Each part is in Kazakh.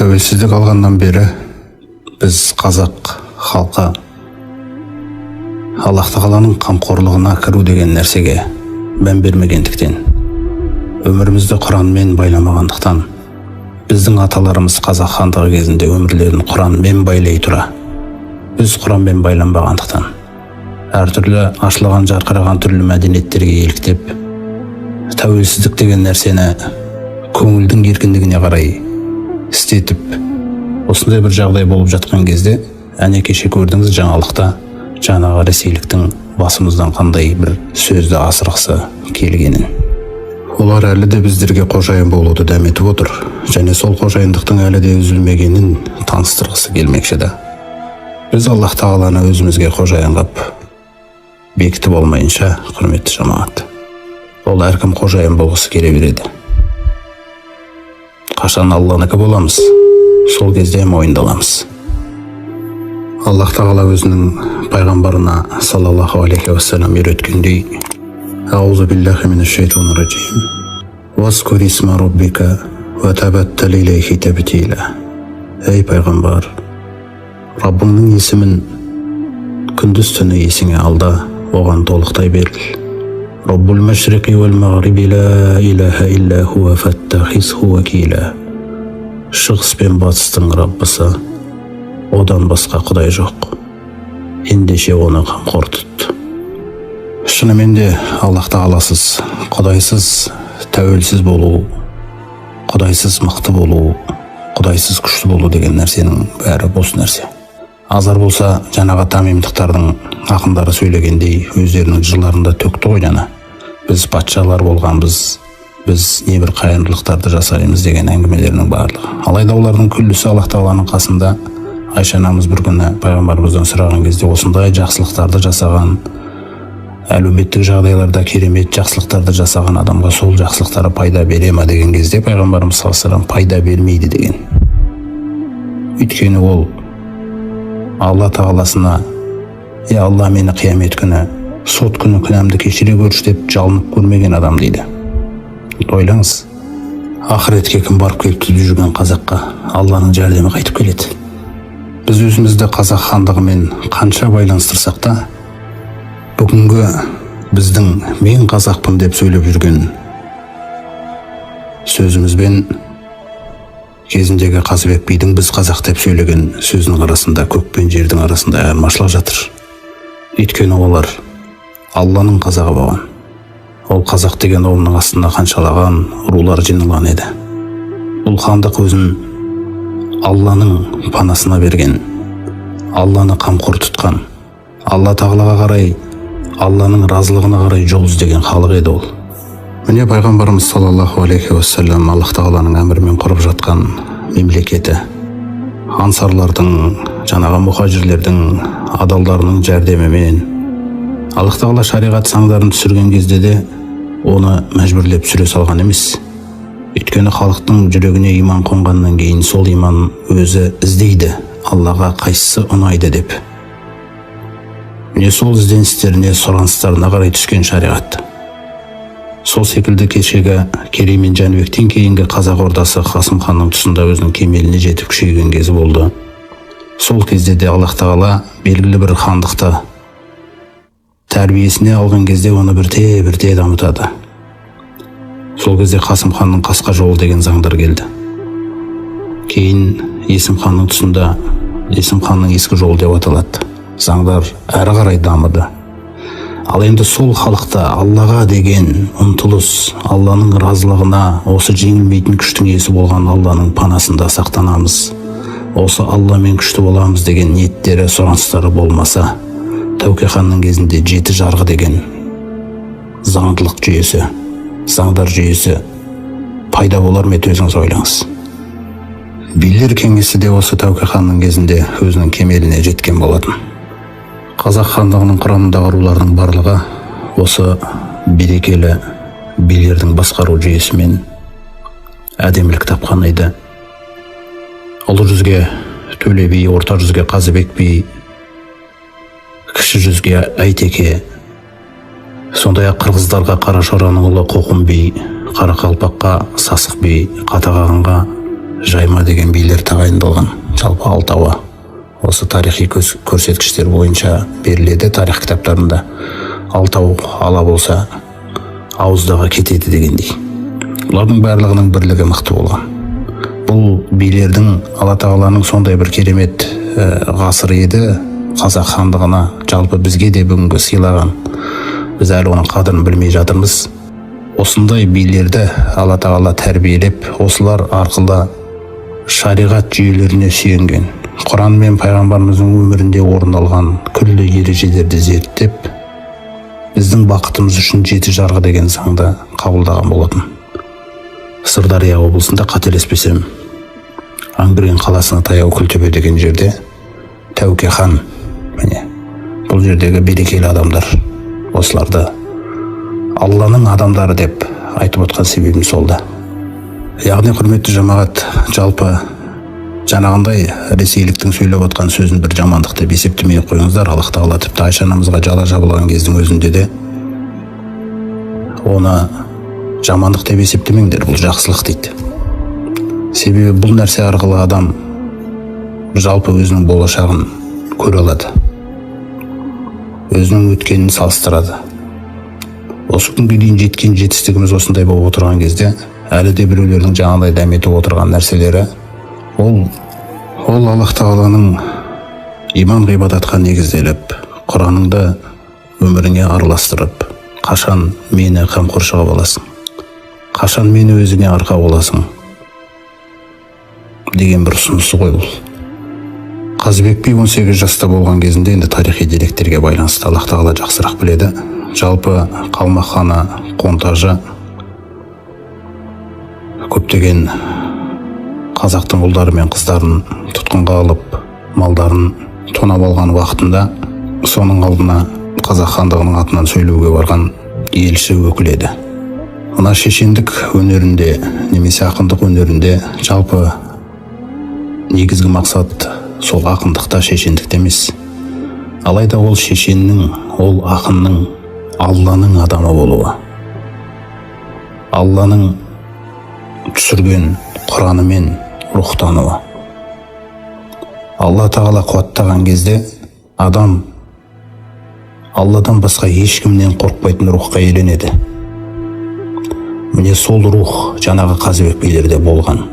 Тәуелсіздік алғаннан бері біз, қазақ халқы, Аллах Тағаланың қамқорлығына кіру деген нәрсеге мән бермегендіктен, өмірімізді Құранмен байламағандықтан, біздің аталарымыз Қазақ хандығы кезінде өмірлерін Құранмен байлай тұра, біз Құранмен байланбағандықтан, әртүрлі ашылған, жарқыраған түрлі мәдениеттерге еліктеп, тәуелсіздік деген нәрсені көңілдің еркіндігіне қарай істетіп, осындай бір жағдай болып жатқан кезде, әне, кеше көрдіңіз жаңалықта жаңағы ресейліктің басымыздан қандай бір сөзді асырғысы келгенін. Олар әлі де біздерге қожайын болуды дәметіп отыр және сол қожайындықтың әлі де үзілмегенін таныстырғысы келмекші да. Біз Аллах Тағаланы өзімізге қожайын қып бекітіп алмайынша, құрметті жамағат, ол әркім қожайын болғысы келе береді. Қашан Алланікі боламыз, сол кезде мойындаламыз. Аллах Тағала өзінің пайғамбарына, саллаллаху алейхи уассалам, үйреткендей: «Аузу биллахи минаш шайтанир раджим. Вазкур исма роббика уа табаттал илейхи табтила». Ей пайғамбар, Раббыңның есімін күндіз түні есіңе ал да, оған толықтай беріл. Раббул машриқи уал мағриби ла илаха илля хуа фаттахизху вакила. Шығыс пен батыстың Раббысы, одан басқа құдай жоқ, ендеше оны қамқор тұт. Шынымен де, Аллах Тағаласыз, құдайсыз тәуелсіз болу, құдайсыз мықты болу, құдайсыз күшті болу деген нәрсенің бәрі бос нәрсе. Азар болса, жаңағы тамимдықтардың ақындары сөйлегендей, өздерінің жырларында төкті ғой жаңа, біз патшалар болғанбыз, біз небір қайырымдылықтарды жасаймыз деген әңгімелерінің барлығы. Алайда олардың күллісі Аллах Тағаланың қасында, Айша анамыз бір күні пайғамбарымыздан сұраған кезде, осындай жақсылықтарды жасаған, әлеуметтік жағдайларда керемет жақсылықтарды жасаған адамға сол жақсылықтары пайда бере ма деген кезде, пайғамбарымыз саллаллаху алейхи вассалам пайда бермейді деген. Өйткені ол Алла Тағаласына: «Е, Алла, мені қиямет күні, сот күні күнәмді кешіре көрші», – деп жалынып көрмеген адам дейді. Ойлаңыз, ақыретке кім барып келіпті деп жүрген қазаққа Алланың жәрдемі қайтып келеді? Біз өзімізді Қазақ хандығымен қанша байланыстырсақ та, бүгінгі біздің «мен қазақпын» деп сөйлеп жүрген сөзімізбен кезіндегі Қазыбек бидің «біз қазақ» деп сөйлеген сөзінің арасында көк пен жердің арасында айырмашылық жатыр. Өйткені олар Алланың қазағы болған. Ол қазақ деген ұғымның астында қаншалаған рулар жиналған еді. Бұл хандық өзін Алланың панасына берген, Алланы қамқор тұтқан, Алла Тағалаға қарай, Алланың разылығына қарай жол іздеген халық еді ол. Міне, пайғамбарымыз саллаллаху алейхи уассалам Аллах Тағаланың әмірімен құрып жатқан мемлекеті ансарлардың, жаңағы мұхажирлердің, адалдарының жәрдемімен Аллах Тағала шариғат заңдарын түсірген кезде де, оны мәжбүрлеп түсіре салған емес. Өйткені халықтың жүрегіне иман қонғаннан кейін, сол иман өзі іздейді Аллаға қайсысы ұнайды деп. Міне, сол ізденістеріне, сұраныстарына қарай түскен шариғат. Сол секілді кешегі Керей мен Жәнібектен кейінгі Қазақ ордасы Қасым ханның тұсында өзінің кемеліне жетіп, күшейген кезі болды. Сол кезде де Аллах Тағала белгілі бір хандықты тәрбиесіне алған кезде, оны бірте бірте дамытады. Сол кезде Қасым ханның қасқа жолы деген заңдар келді. Кейін Есім ханның тұсында Есім ханның ескі жолы деп аталады. Заңдар әрі қарай дамыды. Ал енді сол халықта Аллаға деген ұмтылыс, Алланың разылығына, осы жеңілмейтін күштің иесі болған Алланың панасында сақтанамыз, осы Алламен күшті боламыз деген ниеттері, сұраныстары болмаса, Тәуке ханның кезінде жеті жарғы деген заңдылық жүйесі, заңдар жүйесі пайда болар ма еді, өзіңіз ойлаңыз. Билер кеңесі де осы Тәуке ханның кезінде өзінің кемеліне жеткен болатын. Қазақ хандығының құрамындағы рулардың барлығы осы берекелі билердің басқару жүйесімен әдемілік тапқан еді. Ұлы жүзге Төле би, Орта жүзге Қазыбек би, Кіші жүзге Әйтеке, сондай ақ қырғыздарға Қарашораның ұлы Қоқым би, қарақалпаққа Сасық би, Қатағанға Жайма деген билер тағайындалған. Жалпы алтауы осы тарихи көрсеткіштер бойынша беріледі тарих кітаптарында. Алтау ала болса, ауыздағы кетеді дегендей. Бұлардың барлығының бірлігі мықты болған. Бұл билердің Алла Тағаланың сондай бір керемет ғасыры еді қазақ хандығына, жалпы бізге де бүгінгі сыйлаған. Біз әлі оның қадірін білмей жатырмыз. Осындай билерді Алла Тағала тәрбиелеп, осылар арқылы шариғат жүйелеріне сүйенген, Құран мен пайғамбарымыздың өмірінде орын алған күллі ережелерді зерттеп, біздің бақытымыз үшін жеті жарғы деген заңды қабылдаған болатын. Сырдария облысында, қателеспесем, Ангрен қаласына таяу Күлтөбе деген жерде Тәуке хан, міне, бұл жердегі берекелі адамдар, осыларды Алланың адамдары деп айтып отқан себебім сол да. Яғни, құрметті жамағат, жалпы жаңағындай ресейліктің сөйлеп отқан сөзін бір жамандық деп есептемей ақ қойыңыздар. Аллах Тағала тіпті Айша анамызға жала жабылған кездің өзінде де оны жамандық деп есептемеңдер, бұл жақсылық дейді. Себебі бұл нәрсе арқылы адам жалпы өзінің болашағын көре алады, өзінің өткенін салыстырады. Осы күнге дейін жеткен жетістігіміз осындай болып отырған кезде, әлі де біреулердің жаңағыдай дәметіп отырған нәрселері ол Аллах Тағаланың иман ғибадатқа негізделіп, Құраныңды өміріңе араластырып, қашан мені қамқоршы қылып аласың, қашан мені өзіңе арқа боласың деген бір ұсынысы ғой бұл. Қазыбек би 18 жаста болған кезінде, енді тарихи деректерге байланысты, Аллах Тағала жақсырақ біледі, жалпы қалмақ ханы Қонтажы көптеген қазақтың ұлдары мен қыздарын тұтқынға алып, малдарын тонап алған уақытында соның алдына қазақ хандығының атынан сөйлеуге барған елші өкіл еді. Мына шешендік өнерінде немесе ақындық өнерінде жалпы негізгі мақсат сол ақындықта, шешендікте емес. Алайда ол шешеннің, ол ақынның Алланың адамы болуы, Алланың түсірген Құранымен рухтануы. Алла Тағала қуаттаған кезде адам Алладан басқа ешкімнен қорықпайтын рухқа иеленеді. Міне, сол рух жаңағы Қазыбек билерде болған.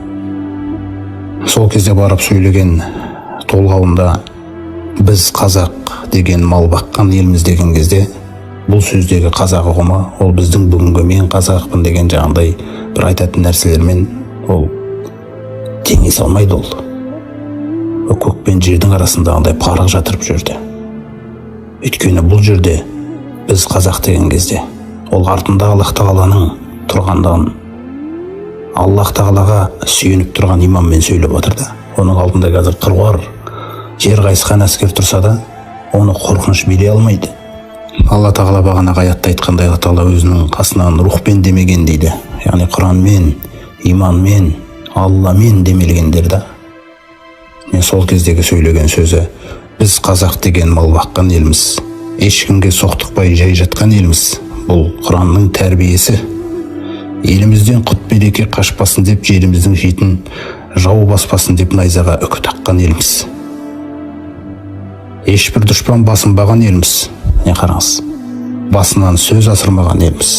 Сол кезде барып сөйлеген толғауында «Біз қазақ деген мал баққан елміз» деген кезде, бұл сөздегі қазақ ұғымы ол біздің бүгінгі «мен қазақпын» деген жаңағыдай бір айтатын нәрселермен ол теңесе алмайды. Ол көк пен жердің арасындағындай парық жатыр бұл жерде. Өйткені бұл жерде «біз қазақ» деген кезде ол артында Аллах Тағаланың тұрғандығын, Аллах Тағалаға сүйеніп тұрған иманмен сөйлеп отыр да. Оның алдында қазір қыруар жер қайысқан әскер тұрса да, оны қорқыныш билей алмайды. Алла Тағала бағанағы аятта айтқандай, Алла Тағала өзінің қасынан рухпен демеген дейді, яғни Құранмен, иманмен, Алламен демелгендер да. Мен сол кездегі сөйлеген сөзі: «Біз қазақ деген мал баққан елміз, ешкімге соқтықпай жай жатқан елміз. Бұл Құранның тәрбиесі. Елімізден құт береке қашпасын деп, жеріміздің шетін жау баспасын деп найзаға үкі таққан елміз. Ешбір дұшпан басынбаған елміз». Не, қараңыз, басынан сөз асырмаған елміз.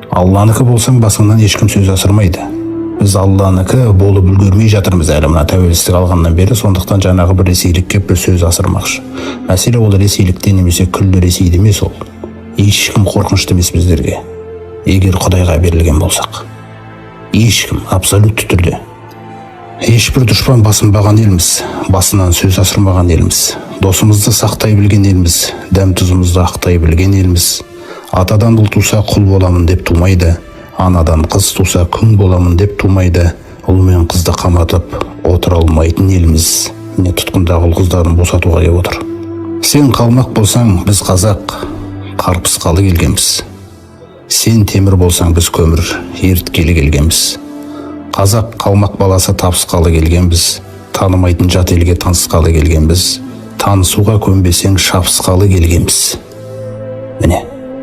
Алланікі болсаң, басыңнан ешкім сөз асырмайды. Біз Алланікі болып үлгермей жатырмыз әлі мына тәуелсіздік алғаннан бері. Сондықтан жаңағы бір ресейлік келіп бір сөз асырмақшы. Мәселе ол ресейлікте немесе күллі Ресейде емес. Ол ешкім қорқынышты емес біздерге, егер Құдайға берілген болсақ. Ешкім, абсолютті түрде ешбір дұшпан басынбаған елміз, басынан сөз асырмаған елміз. Досымызды сақтай білген елміз, дәм тұзымызды ақтай білген елміз. Атадан ұл туса, құл боламын деп тумайды, анадан қыз туса, күң боламын деп тумайды. Ұл мен қызды қаматып отыра алмайтын елміз. Міне, тұтқындағы ұл қыздарын босатуға келіп отыр. Сен қалмақ болсаң, біз қазақ қарпысқалы келгенбіз. Сен темір болсаң, біз көмір еріткелі келгенбіз. Қазақ қалмақ баласы табысқалы келгенбіз. Танымайтын жат елге танысқалы келгенбіз. Танысуға көнбесең, шабысқалы келгенбіз. Міне,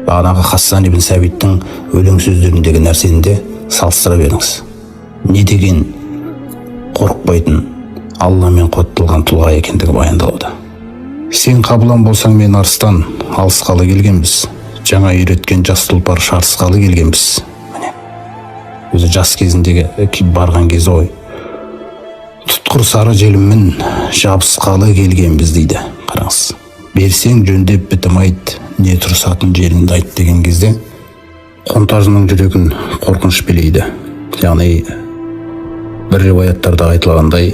бағанағы Хассан ибн Сәбиттің өлең сөздеріндегі нәрсені де салыстыра беріңіз. Не деген қорықпайтын, Алламен қуатталған тұлға екендігі баяндалуда. Сен қабылан болсаң, мен арыстан, алысқалы келгенбіз. Жаңа үйреткен жас тұлпар шарысқалы келгенбіз. Міне, өзі жас кезіндегі барған кезі ғой. Тұтқыр сары желіммен жабысқалы келгенбіз дейді. Қараңыз, берсең жөндеп бітім айт, не тұрысатын жеріңді айт деген кезде Қонтажының жүрегін қорқыныш билейді. Яғни бір риwаяттарда айтылғандай,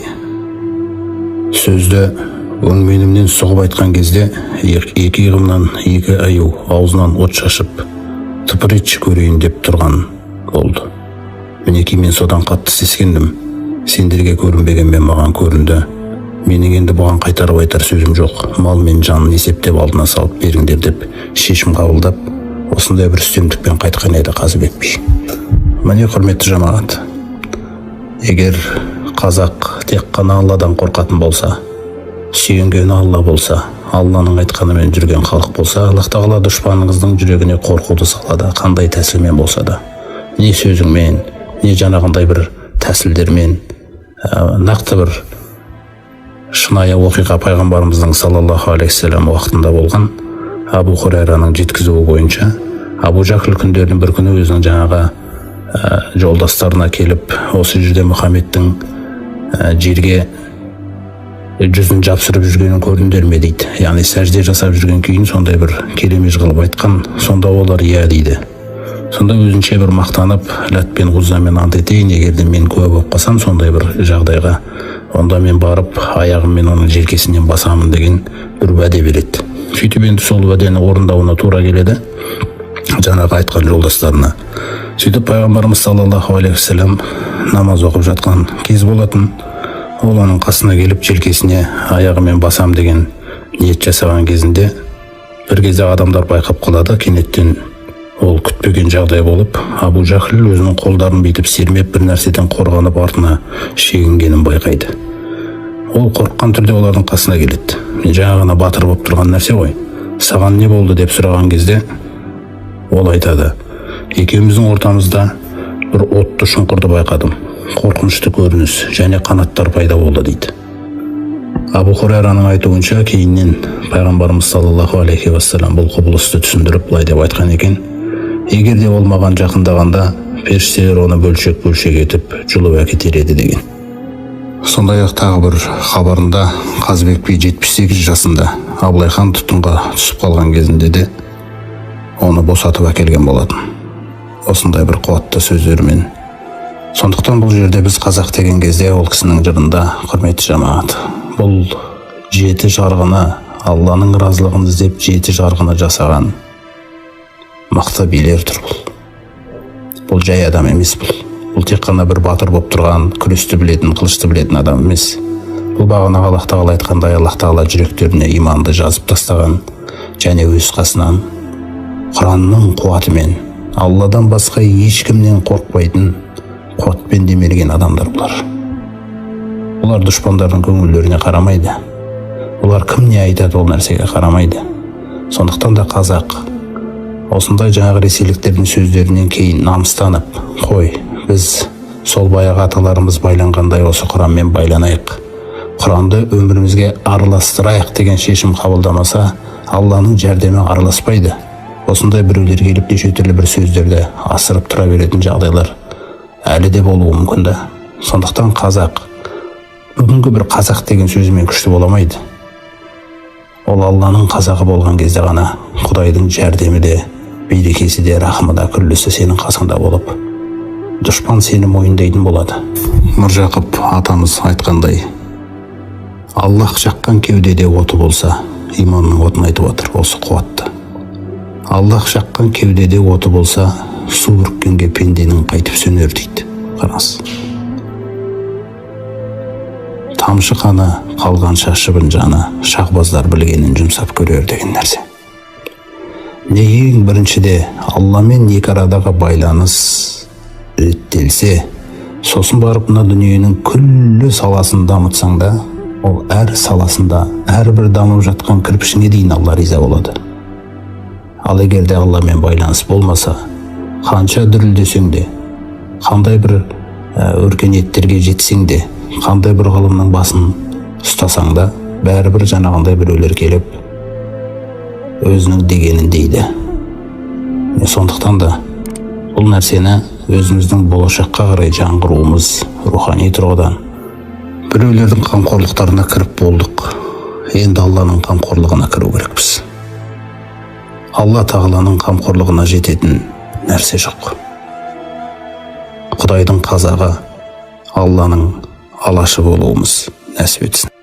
сөзді өңменімнен сұғып айтқан кезде екі иығымнан екі аю аузынан от шашып, тыпыр етші көрейін деп тұрған болды. Мінекей, мен содан қатты сескендім. Сендерге көрінбегенмен, маған көрінді. Менің енді бұған қайтарып айтар сөзім жоқ. Мал мен жанын есептеп, алдына салып беріңдер деп шешім қабылдап, осындай бір үстемдікпен қайтқан еді Қазыбек би. Міне, құрметті жамағат, егер қазақ тек қана Алладан қорқатын болса, сүйенгені Алла болса, Алланың айтқанымен жүрген халық болса, Аллах Тағала дұшпаныңыздың жүрегіне қорқуды салады, қандай тәсілмен болса да, не сөзіңмен, не жаңағындай бір тәсілдермен. Нақты бір шынайы оқиға пайғамбарымыздың саллаллаху алейхи уақытында болған. Абу Хурайраның жеткізуі бойынша, Абу Жахл күндердің бір күні өзінің жаңағы жолдастарына келіп, осы жерде Мұхаммедтің жерге жүзін жапсырып жүргенін көрдіңдер ме дейді. Яғни сәжде жасап жүрген күйін сондай бір келемеж қылып айтқан. Сонда олар иә дейді. Сонда өзінше бір мақтанып, Ләт пен Ғуззамен ант етейін, егер де мен куә болып қалсам сондай бір жағдайға, онда мен барып аяғыммен оның желкесінен басамын деген бір уәде береді. Сөйтіп енді сол уәдені орындауына тура келеді жаңағы айтқан жолдастарына. Сөйтіп пайғамбарымыз саллаллаху алейхи уассалам намаз оқып жатқан кез болатын. Ол оның қасына келіп, желкесіне аяғымен басам деген ниет жасаған кезінде, бір кезде адамдар байқап қалады. Кенеттен ол күтпеген жағдай болып, Абу Жахл өзінің қолдарын бүйтіп сермеп, бір нәрседен қорғанып, артына шегінгенін байқайды. Ол қорыққан түрде олардың қасына келеді. Мен жаңа ғана батыр болып тұрған нәрсе ғой, саған не болды деп сұраған кезде, ол айтады: екеуміздің ортамызда бір отты шұңқырды байқадым, қорқынышты көрініс және қанаттар пайда болды дейді. Абу Хурайраның айтуынша, кейіннен пайғамбарымыз саллаллаху алейхи уассалам бұл құбылысты түсіндіріп, былай деп айтқан екен: егер де ол маған жақындағанда, періштелер оны бөлшек бөлшек етіп жұлып әкетер еді деген. Сондай ақ тағы бір хабарында, Қазыбек би 78 жасында Абылай хан тұтқынға түсіп қалған кезінде де оны босатып әкелген болатын осындай бір қуатты сөздермен. Сондықтан бұл жерде біз қазақ деген кезде, ол кісінің жырында, құрметті жамағат, бұл жеті жарғыны, Алланың разылығын іздеп, жеті жарғыны жасаған мықты билер тұр. Бұл жай адам емес, бұл тек қана бір батыр болып тұрған, күресті білетін, қылышты білетін адам емес. Бұл бағанағы Аллах Тағала айтқандай, Аллах Тағала жүректеріне иманды жазып тастаған және өз қасынан Құранның қуатымен Алладан басқа ешкімнен қорықпайтын қуатпен демелген адамдар бұлар. Бұлар дұшпандардың көңілдеріне қарамайды, бұлар кім не айтады, ол нәрсеге қарамайды. Сондықтан да қазақ осындай жаңағы ресейліктердің сөздерінен кейін намыстанып, қой, біз сол баяғы аталарымыз байланғандай осы Құранмен байланайық, Құранды өмірімізге араластырайық деген шешім қабылдамаса, Алланың жәрдемі араласпайды. Осындай біреулер келіп, неше түрлі бір сөздерді асырып тұра беретін жағдайлар әлі де болуы мүмкін да. Сондықтан қазақ бүгінгі бір қазақ деген сөзімен күшті бола алмайды. Ол Алланың қазағы болған кезде ғана Құдайдың жәрдемі де, берекесі де, рахымы да, күллісі сенің қасыңда болып, дұшпан сені мойындайтын болады. Міржақып атамыз айтқандай, Аллах жаққан кеудеде оты болса, иманның отын айтып отыр осы қуатты, Аллах жаққан кеудеде оты болса, су бүріккенге пенденің қайтып сөнер дейді. Қараңыз, тамшы қаны қалғанша шыбын жаны, шағбаздар білгенін жұмсап көрер деген нәрсе. Не, ең біріншіде Алламен екі арадағы байланыс реттелсе, сосын барып мына дүниенің күллі саласын дамытсаң да, ол әр саласында әрбір дамып жатқан кірпішіңе дейін Алла риза болады. Ал егер де Алламен байланыс болмаса, қанша дүрілдесең де, қандай бір Өркениеттерге жетсең де, қандай бір ғылымның басын ұстасаң да, бәрібір жаңағындай біреулер келіп өзінің дегенін дейді. Сондықтан да бұл нәрсені өзіміздің болашаққа қарай жаңғыруымыз, рухани тұрғыдан біреулердің қамқорлықтарына кіріп болдық, енді Алланың қамқорлығына кіру керекпіз. Алла Тағаланың қамқорлығына жететін нәрсе жоқ. Құдайдың қазағы, Алланың алашы болуымыз нәсіп етсін.